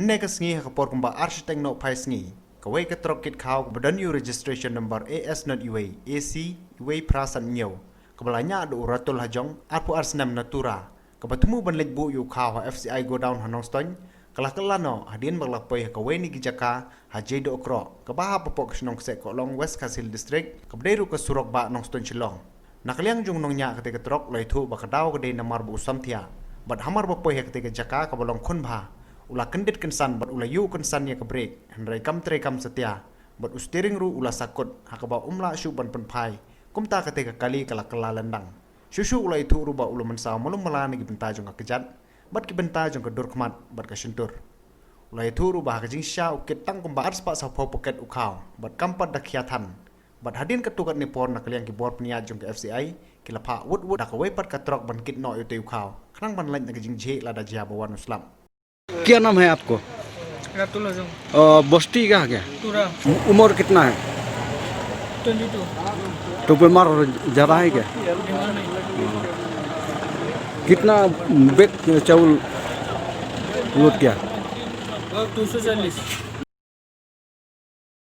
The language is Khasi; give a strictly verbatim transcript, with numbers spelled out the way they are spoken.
Hynne ka sngi ha ka por kumba ar shiteng nohphai sngi, kawei ka trok kit khaw kaba don ïa u registration number A S not iwei A C iwei phra san hynñiew, kaba la ñiah da u Ratul Hajong, arphew ar snem na Tura, kaba thmu ban leit buh ïa u khaw ha F C I godown ha Nongstoiñ, ka la kylla noh hadien ba ka la poi ha kawei na ki jaka ha Jaidohkroh, kaba hap hapoh ka shnong Kseh Kohlong, West Khasi Hills District, kaba dei ruh ka surok bah Nongstoiñ Shillong. Na ka liang jong u nongñiah katei ka trok, u la ïathuh ba ka daw ka dei namar ba u samthiah, bad hamar ba poi ha katei ka jaka kaba long khun bha, u la kyndit kynsan bad u la ïuh kynsan ïa ka brake, hynrei kam trei kam satia, bad u steering ruh u la sakut, ha kaba um lah shuh ban pynphai. Kumta katei ka kali ka la kylla lyndang. Shuh shuh u la ïathuh ruh ba u la mynsaw malu mala na ki bynta jong ka kjat, bad ki bynta jong ka dur khmat bad ka shyntur. U la ïathuh ruh ba ha ka jingshisha u kit tang kumba ar spah sawphew paket u khaw, bad kam pat da khia than. Bad hadien katto katne por, na ka liang ki bor pynïaid jong ka F C I ki la phah wut wut da kawei pat ka trok ban kit noh ïa utei u khaw, khnang ban lait na ka jingjhieh lada jia ba wan u slap. क्या नाम है आपको? रातुल हजोंग। अ, बस्ती का है क्या? टूरा। उम्र कितना है? ट्वेंटी टू। तो बीमार ज़्यादा है क्या? बीमार नहीं। कितना बैग चावल लोड किया? टू सौ चालीस।